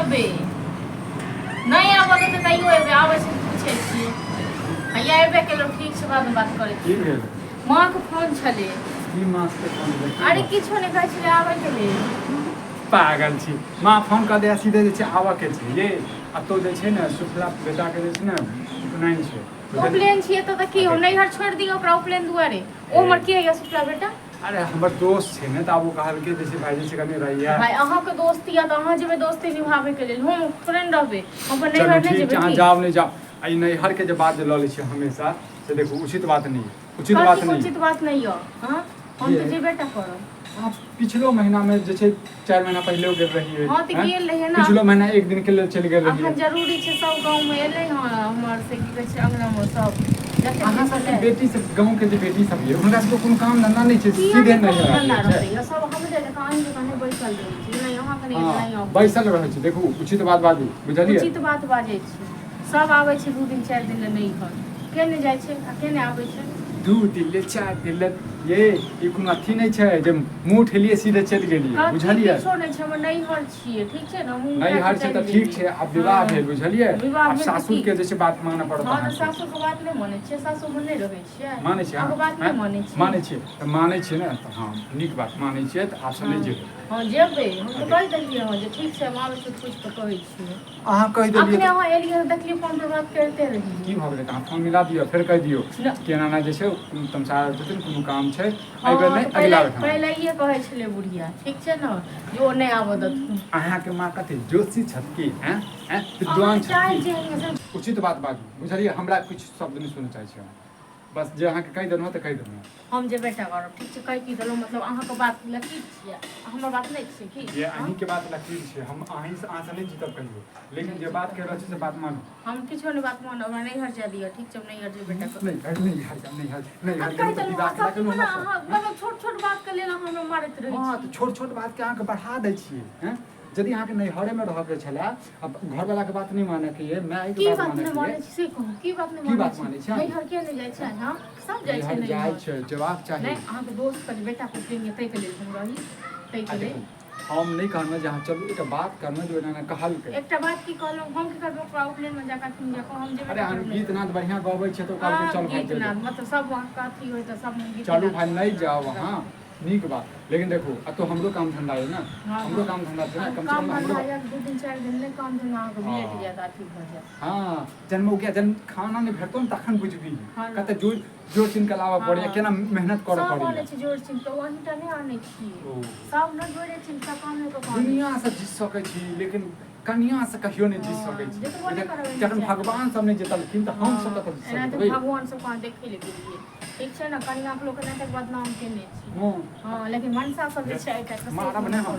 एबै। नहि आबऽ देतै तैयो एबै, आबै छै तऽ पूछै छियै। हैया एबे केलहुँ, ठीक छै, बादमे बात करै की छी। भेल? माँके फोन छलै। की माँ के फोन भेल? की अरे बात? किछो नहि कहै छलै आबैके लेल। पागल छी, माँ फोन कऽ दे सीधे जे छै आबऽ के छै ये। आ तो जे छै ने सुखला बेटाके जे छै ने उपनयन छै। बुझलियै? उपनयन छियै तऽ की हम नैहर छोड़ि दियौ ओकरा उपनयन दुआरे? ओ हमर के होइया सुखला बेटा? अरे हमर दोस्त छै ने, तऽ आब ओ कहलकै जे छै भाई जे छै कनि रहिया। भाई अहाँके दोस्ती यऽ तऽ अहाँ जेबै दोस्ती निभाबैके लेल, हम थोड़े ने रहबै, हम अपन चलू नैहर नहि ठीक छै, जेबै अहाँ की? जाउ नहि जाउ, आ ई नैहरके जे बात जे लऽ लै छियै हमेशा से देखू उचित बात नहि यऽ, उचित बात कथीके नहि उचित बात नहि यऽ? हँ, हम तऽ ये। जेबे टा करब। अहाँ पिछलो महीनामे जे छै 4 महीना पहिले गेल रहियै। हँ तऽ आँय? गेल रहियै ने। पिछलो महीना एक दिन के लेल चलि गेल रहियै। अखन जरूरी छै? सब गाँवमे एलै हँ हमर से की कहै छै अङ्गनामे सब जतेक अहाँ जे सबके छलै। बेटी सब, गाँव के जे बेटी सब ये, हुनका सबके कोनो काम धंधा नहि छै? किया सीधे नहि नहि काम धन्धा छै। रहतै? सब हमरे जकाँ अहीं जकाँ नहि बैसल रहै छै? नहि अहाँके नहि हँ नहि अहूँ। बैसल रहै छै। देखू, उचित बात बाजू, बुझलियै? उचित बात बाजै छी। सब आबै छै 2 दिन 4 दिन लए नैहर, के नहि जाइ छै आ के नहि आबै छै? 2 दिन ले, 4 दिन ले, ये ई कोनो अथी नहि छै जे मुँह उठेलियै सीधे चलि गेलियै। कथी? बुझलियै? किछो नहि छै, हमर नैहर छियै, ठीक छै ने? मुँह उठा नैहर कऽ छै तऽ चलि ठीक गेलियै। छै, आब विवाह हँ भेल, बुझलियै? विवाह आब भेल तऽ सासुर की? के जे छै बात मानऽ पड़त। हँ तऽ अहाँके सासुरके बात नहि मानै छियै? सासुरमे नहि रहै छियै? मानै छियै। अहाँके अहाँ बात नहि आँय? मानै छियै? मानै छियै तऽ मानै छियै ने, तऽ हँ नीक बात मानै छियै तऽ आबसँ नहि हँ जेबै। हँ जेबै, हम तऽ कहि देलियै हँ जे ठीक छै, हम आबै छी तऽ पूछि कऽ कहै छियै। अहाँ कहि देलियै। अखने अहाँ एलियै तऽ देखलियै फोन पर बात करिते रहियै। की भऽ गेलै तऽ अहाँ फोन मिला दियौ, फेर कहि दियौ न- कि एना एना जे छै तमसा जेथिन, कोनो काम छै। हँ एहि बेर नहि, तऽ अगिला पहिले बेर हम। पहिलैये कहै छलै बुढ़िया, ठीक छै ने, जे ओ नहि आबऽ देथुन। अहाँके माँ कथी ज्योतिषी छथि की? आँय आँय, विद्वान अहाँके छथि चालि की? जेहन यऽ से। उचित बात बाजू, बुझलियै? हमरा किछु शब्द नहि सुनऽ चाहै छी हम, बस जे अहाँके कहि देलहुँ तऽ कहि देलहुँ। हम जेबे टा करब, ठीक छै? कहि की देलहुँ? मतलब अहाँके बात लकीर छियै आ हमर बात नहि छियै की? जे अहीँके बात लकीर छै, हम अहीँसँ अहाँसँ नहि जीतब कहियो, लेकिन जे बात कहि रहल छी से बात मानू। हम किछो नहि बात मानब, हमरा नैहर जाय दिअ, ठीक छै? हम नैहर जेबे टा करब। नहि हर, नहि हर, नहि हर, नहि आब हर कहि गेलहुँ तऽ देलहुँ विवाह अहाँ केना सब केलहुँ ने हमरासँ? अहाँ मतलब छोट छोट बातके लेल अहाँ हमरा मारैत रहै हँ छी। तऽ छोट छोट बातके अहाँके बढ़ा दै छियै। हँ, यदि अहाँके नैहरेमे रहऽके छलए आ घरवलाके बात नहि मानऽके ये, मायके की बात बात नहि मानऽके मानै ये। छी से कहू, की बात नहि की मानै बात छी? मानै छी अहाँ? नैहर के नहि जाइ छै? हँ, सब जाइ छै। नैहर जाइ नैहर छै, जेबाक चाही। नहि, अहाँके दोस्तके जे बेटाके उपनयन यऽ ताहिके लेल हम रही, ताहिके आ लेल। देखू, हम नहि कहलहुँ जे अहाँ चलू, एकटा बात कहलहुँ जे ओना एना कहलकै। एकटा बात की कहलहुँ? हम की करबै ओकरा उपनयनमे जाकऽ? अथीमे जाकऽ हम जेबे अरे टा अहाँ करबै। गीत नाद बढ़िआँ गबै छै तऽ ओ कहलकै हँ चल भाइ गीत जेबै। नाद मतलब सब अहाँके अथी होइ तऽ सब गीत चलू नाद भाइ, नहि जाउ अहाँ, नीक बात, लेकिन देखू एतऽ हमरो काम धन्धा यऽ ने। हँ। हमरो काम धन्धा छै ने, कमसँ काम कम हमरो धन्धा यऽ, 2 दिन 4 दिन नहि काम धन्धा अहाँके हँ। लेट जायत, अथी भऽ जायत। हँ, जहन मौगिया जहन खाना नहि भेटतौ ने तखन बुझबही। हँ ने। कते जोर जोर चिन्ह के लाबऽ पड़ैया, केना मेहनत करऽ सब पड़ैया। आनै छै जोर चिन्ह के, अहीं टा नहि आनै छियै। ओ। सब ने जोरे चिन्ह के काम नहि कऽ कऽ आनै। दुनिया से जीत सकै छी, लेकिन कनिया से कहियो नहि जीत सकै छी। जितबो नहि करबै जखन नहि। भगवान सब नहि जीतलखिन तऽ हम सब कतऽ जीत एना तऽ सकबै? भगवान सब कहाँ देखै लए गेलियै, ठीक छै ने? कनिया के लोक एना तक बदनाम केने छी। हँ। हँ, लेकिन मनसा सब जे छै आइ काल्हि मारब नहि हम।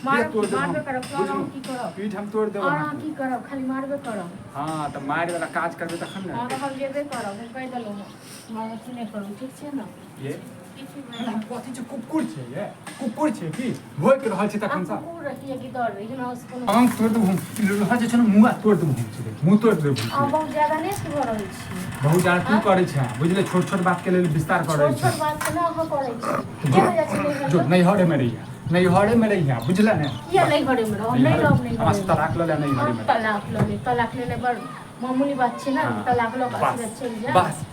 मारब तोड़ की? देब हम। मारबे करब और अहाँ बुझलहुँ? की करब? पीठ हम तोड़ि देब और अहाँ अहाँके। की करब? खाली मारबे करब। हँ तऽ मारि वाला काज करबै तखन ने। हँ तऽ हम जेबे करब, हम कहि देलहुँ हँ, हमरा अथी नहि करू, ठीक छै ने? ये किछु अरे नहि। हम कथी छै, कुकुर छै ये? कुकुर छै की भोकि रहल छै अहाँ तखन से? कुकुर रहियै गिदड़ रही, हमरा ओहिसँ कोनो आँख तोड़ि देबौ हम, रहल जे छै ने मुँह तोड़ि देबौ हम सीधे, मुँह तोड़ि देबौ अहाँ हम। बहुत ज्यादा नहि अथी भऽ रहल छी। बहुत ज्यादा तू हँ? करै छै, बुझले? छोट छोट बात के लेल विस्तार करै छोट छै। छोट बात केना अहाँ करै छी? के जाइ छै नैहर? जो नैहरे मे रहिया, नैहरे मे रहिया, बुझले ने? किया नैहरे मे रहब? नहि रहब हमरा नैहरे से मे। तलाक लऽ ले, नैहरे हम मे। तलाक लऽ लेब? तलाक लेने बड़ मामूली बात छै ने? हँ, तलाक लऽ कऽ बस सीधा चलि जायब। बस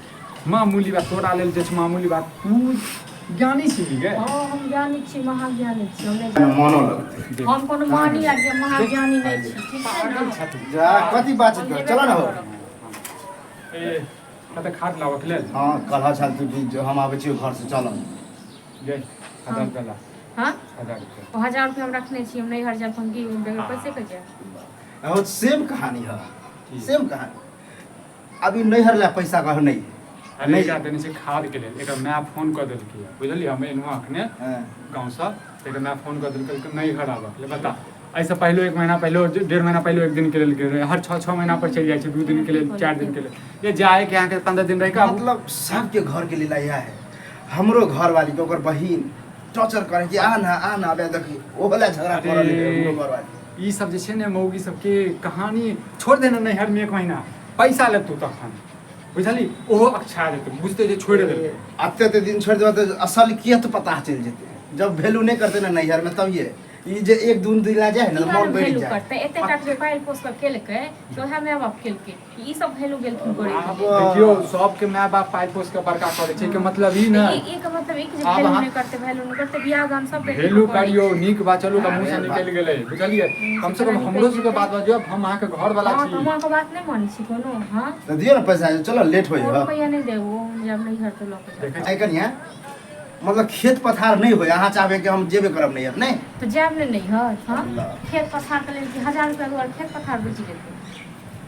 मामूली बात तोरा लेल जे छै मामूली बात, तू ज्ञानी छी गे। हँ, हम ज्ञानी छी, महाज्ञानी छी। हम नहि मनो लगतै। हम कोनो मानी आ महाज्ञानी नहि छी, ठीक छै पागल ने? छथि। जा, कथी बातचीत हम कर जेबे चल ने हो। करब। ए कते खाद लाबऽ के लेल? हँ, कलह छल तू कि हम आबै छियौ घर से, चल। गे 1000 रुपया ला। हँ? 1000 रुपया। ओ 1000 रुपया हम रखने छी, हम नैहर जायब तऽ हम की बगैर पैसे के जायब? हो, सेम कहानी है, सेम कहानी। अभी नैहर ला पैसा कह नहीं। अरे नहि। एकरा देने छै खाद के लेल, एकर माय फोन कऽ देलकै बुझलियै? हम एलहुँ अखने गाँवसँ तऽ एकर माय फोन कऽ देलकै नैहर आबऽ के लेल। बता, एहिसँ पहिलो एक महीना पहिलो, 1.5 महीना पहिलो एक दिन के लेल गेल रहै। हर 6-6 महीना पर चलि जाइ छै 2 दिन के लेल, 4 दिन के लेल। ये जाए के अहाँके 15 दिन रहि कऽ आबू। मतलब सबके घर के लीला इएह है। हमरो घर वाली के ओकर बहिन टॉर्चर करे कि आ ना, आ ना, अबे देखी ओ वाला झगड़ा करल है हमरो घर वाली। ई सब जे छै ने मौगी सबके कहानी, छोड़ देना नैहर में एक महीना, पैसा लेतौ तखन, बुझली? ओहो अक्षा जेतौ, बुझते जे छोड़ि देलकै। अते अते दिन छोड़ देबा तऽ असल कियत पता चलि जेतै। जब वैल्यू नहीं करते ना नैहर में तब ये ई जे एक दू दिन ला जाए ना की मन कारण बढ़ि वैल्यू जाए। करतै? एते टा के पायल पोस कऽ केलकै तऽ ओएह माय बाप केलकै, ई सब वैल्यू गेलखिन करै के आब लेल। देखियौ, सबके माय बाप पाइ पोस के बड़का करै छै के मतलब ई तऽ ने ई के मतलब ई कि जे आब वैल्यू अहाँ- नहि करतै, वैल्यू नहि करतै, बियाह दान सब बेटी वैल्यू के करै करियौ, नीक बात। चलू, मुँह से अरे निकलि गेलै, बुझलियै? कम से कम निकलि हमरो सबके जेतै। बात बाजू, हम अहाँके घर वाला हँ, तऽ छी। हम अहाँके बात नहि मानै छी कोनो। हँ, तऽ दियौ ने पैसा, चलो लेट होइ ओ है। रुपैआ नहि देब, ओ हम जब नैहर तऽ लऽ कऽ जायब। देखै आइ कनिया, मतलब खेत पथार नहि होय, अहाँ चाहबै कि हम जेबे करब नैहर? नहि तऽ जायब ने नैहर? हँ, अल्लाह। खेत पथार के लेल कि 1000 रुपया दुआरे खेत पथार बेच लेतै?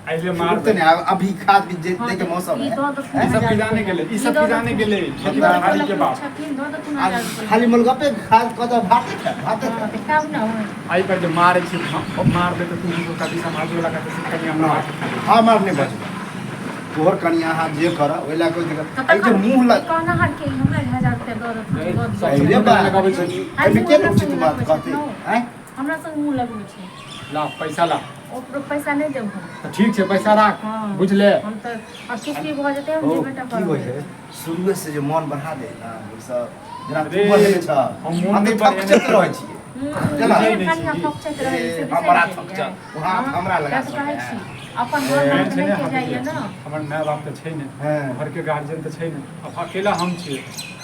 एहिले मार रुकते नहीं, अब अभी खाद बीज जे हँ, दे के तऽ मौसम ई है। दऽ देथुन ई सब 1000 की जाने रुपैआ। गेलै, ई ई सब दऽ की जाने देथुन। गेलै ई खेती दऽ पथारी के देथुन बात। छथिन, दऽ देथुन आ 1000 रुपैआ। खाली मोलगप्पे खाद कऽ तऽ भाते खायब, भाते हँ, खायब। तऽ खायब ने ओहि। एहि पर जे मारै छी, मारबै तऽ तू कभी समाज वाला कहतै से कनि हमरा नहि, हमर नहि बजबै, तोहर कनिया, अहाँ जे करऽ ओहि लए कोइ दिक्कत तऽ एहि जे तखन मुँह ई लग कहनाहर के हमरा 1000 रुपैआ दऽ देथुन, ए, दऽ दियौ। सब अरे बा, लगाबै छै। एहिमे मुँह के हमरा उचित संग बात लगबै कहतै छै, नो। आँय? हमरा संग मुँह लगबै छै। ला पैसा ला। ओकरो पैसा नहि देब हम। तऽ ठीक छै, पैसा राख। हँ। बुझले? हम तऽ आब किछु भी भऽ जेतै, हम ओ जेबे टा की होइ करबै। है, शुरुए से जे मन बढ़ा दे ना, ओहि सब जेना तू अरे, बढ़ेने छ, हम मोन हम नहि तऽ बढ़ेने थकचैत छी। रहै छियै। हम्म, चला। जे नहि कनिया छी। थकचैत रहै ए, से हमरा बिसरि थकचत, गेलियै। वहाँ हँ, हमरा लगा तैं तऽ कहै सकैए। छी, अपन घर मेन नाथ छै नहि ने, के जाइए ने। हमर माय बाप तऽ छै ने, हँ। घरके गार्जियन तऽ छै ने, आब अकेला हम छियै।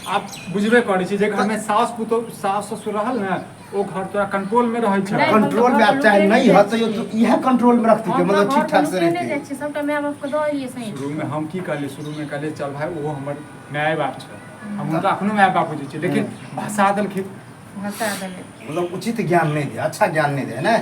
आब बुझबे करै छी, जे घरमे सास पुतोह सास ससुर रहल ने, ओ घर तोरा कंट्रोल में रहै छै। नहि, हम तऽ कंट्रोल में घर आब चाहे लुटेने नहीं जाइ हत तैयो छियै। तू इएह कंट्रोल में रखती, हम तऽ मतलब घर ठीक ठाक से लुटेने रहती। जाइ छियै, सबटा माय बाप के दऽ एलियै सही। शुरू में हम की कहलियै? शुरू में कहलियै, चल भाई, ओहो हमर माय बाप छै, हम हुनका अखनो माय बाप बुझै छियै, लेकिन भसा देलखिन। भसा देलै। मतलब उचित ज्ञान नहीं दे, अच्छा ज्ञान नहीं दे ने।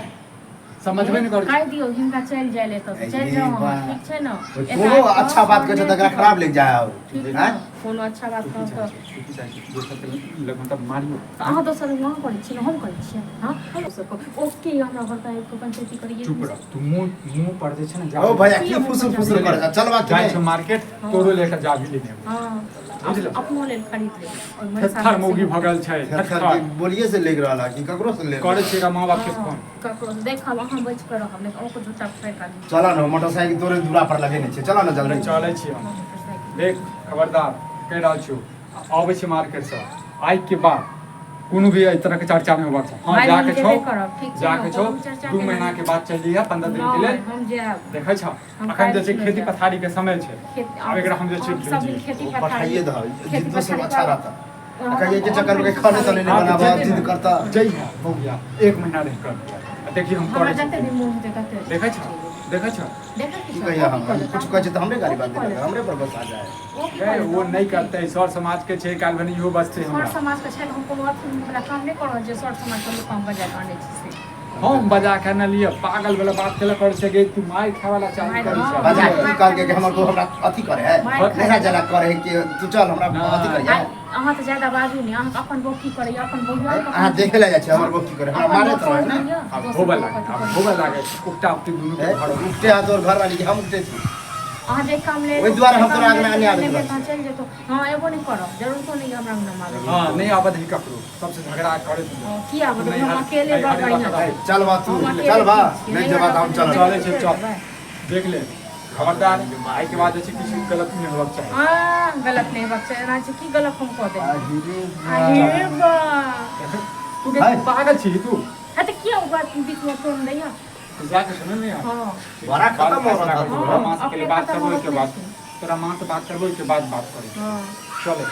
समझबे नहि करै। कहि दियौ हिनका चलि जाइ ले तऽ चलि जाउ अहाँ, ठीक छै ने? कोई कोनो अच्छा बात कहै छै तऽ एकरा खराब लागि जाए हो। ठीक आँय? ने, कोनो अच्छा बात तू की कहब चाहै तऽ छी? तू की चाहै छी? दोसर के लगमे तऽ मारियौ। तऽ अहाँ दोसर अहाँ करै छियै ने, हम करै छियै? हँ, हम दोसर ओ के हमरा घर पर आबि कऽ पंचायती करैए? चुप रह तू। मुँह मुँह पर जे छै ने जा। ओ भैया, की फुसुर फुसुर करै छ? चलबा कि जाइ नहि? छै मार्केट, हँ। तोरो लेके जाबी लेने अबै। हँ, बुझल? अपनो लेल खरीद लेब ओहि मनसा थेथर मौगी भऽ गेल छै। थेथर थेथर के बोलिए से लागि रहल है कि ककरो से ले? करै छियै माँ बाप के हँ, फोन। ककरो देखब, अहाँ बचि कऽ रहब, नहि तऽ अहूँके झूठा फाड़ि कऽ। चला ने, मोटरसाइकिल तोरे दूरा पर लगेने छै, चला ने जल्दी। चलै छी हम। मोटरसाइकिल। देख, खबरदार कहि रहल छियौ, अबै छी मार्केटसँ, आइ के बाद कोनो भी एहि तरहके चर्चा नहि होबाक चाही। हँ, भाइ, हम जाके छौ जेबे करब, ठीक छै जाके ने? छौ कोनो चर्चा 2 के महीना नहि। के बाद चलि जइहे, 15 दिन के लेल। नहि, हम जायब। देखै छ, हम अखन जे छै काल्हि खेती जायब। पथारी के समय छै। खेत आब एकरा हम जे छै हम सब दिन भेजिए। खेती ओ पथारी पठाइए दह, खेती जिद्दो सब पथारी अच्छा करब। रहता। हम कहिए के हम चक्कर में हम खाने तने नहीं हाँ, बनाबा, जेतै जिद ने। करता। जइहे बौआ, एक महीना रहि कर आ देखी हम हमरा करै जते छी। दिन मोन हेतै तते। देखै छ, देखै छ। देखै की की छ? कहिया ओ की हम कऽ कुछ लेता? कहै छै तऽ हमरे गाड़ी ओ की बात कऽ लेता? हमरे पर गुस्सा जाए। ओ की गै, कऽ ओ लेता? नहि करतै, सर समाज के छै, काल्हि भने इहो बचतै सर हमरा। समाज के छै तऽ हम कोनो अथी वला काम नहि कऽ रहल छियै, सर समाज के लोक हम बजा कऽ आनै छी से। हम बजा के अनलियै? पागल वाला बात केला करै छै गे तू, मारि खाय वाला चालू मारि, करै छै। हँ। बजा की कहलकै कि हमर को हमरा अथी करे है, मारि नहिरा जला करे है कि तू चल हमरा नहि। अथी करे आइ है। अहाँ तऽ ज्यादा बाजू नहि, अहाँके अपन बौह की करैया, अपन बौआ अहाँ देखे ला जाइ छै हमर बो की करे, हमरा अपन मारैत बौह रहे ने। होइया, आब दोसर होबऽ बौह लागे, कथी आब करैया? होबऽ लागे उकटा उकटी दुनू के ए, घर। उठते हाथ तोर घर वाली कि हम उठते छी? अहाँ जे काम ले ओहि दुआरे हम तोरा आगना नहि आबैत रहै। तहाँ चलि जेतौ। हँ, एबो नहि करब, जरूरतो नहि हमरा अंगना आबै। हँ, नहि आबऽ दही ककरो, सबसे झगड़ा करैत। हँ, की आबऽ देबै? हम नैहर- अकेले नैहरे बड़ बढ़िआँ लऽ कऽ छी। चल बा तू, हम अकेले चल बा। ठीक छी, नहि जेबा तऽ हम चलब। चलै छै, चल। देख ले, खबरदार, आइ के बाद जे छै किछु गलत नहि होबाक चाही। हँ, गलत नहि होबाक चाही, एना छै की गलत हम कऽ देब? आहिरे अरे बा। बा। तू के हाय। पागल छी तू? हाँ तऽ किया ओ बात बीच में तोड़ दैया? तू जाके सुन ने। हाँ। बड़ा खत्म हो रहा था तोरा माँ से अपने पहले बात खत्म करबो, हो ओहिके बाद रहल तोरा माँ से बात करबो, ओहिके बाद बात करी। हाँ। चलो।